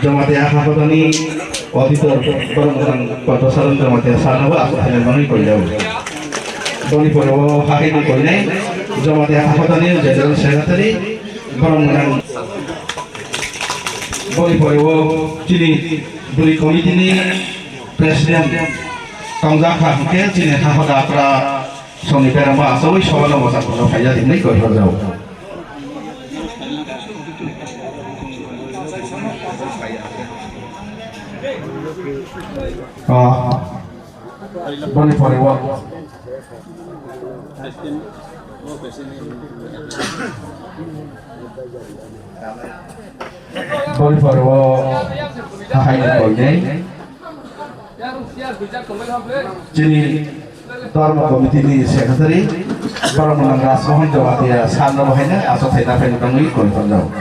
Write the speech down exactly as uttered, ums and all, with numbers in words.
Jamatia Hakodani auditor borok mwnang Panto Saran Jamatia Sarnabo aswk khaina bagwi koilao. Boni pore o hahaino koinai Jamatia Hakodani General Secretary borok mwnang. Boni pore o chini bwrwi committee ni President tongjak kha hwnkhe chini Hakoda Apra Soni berama asogwi sobano mochang phano phaijak hinwi koi horjao. Ah, boni pore o. Boni pore o hahaino koinai. Chini Dharma Committee ni Secretary, Boromnang Rajmohan Jamatia, Sarno Bahaina, Aso Thaina Phaini Bangwi, Koi Panjao.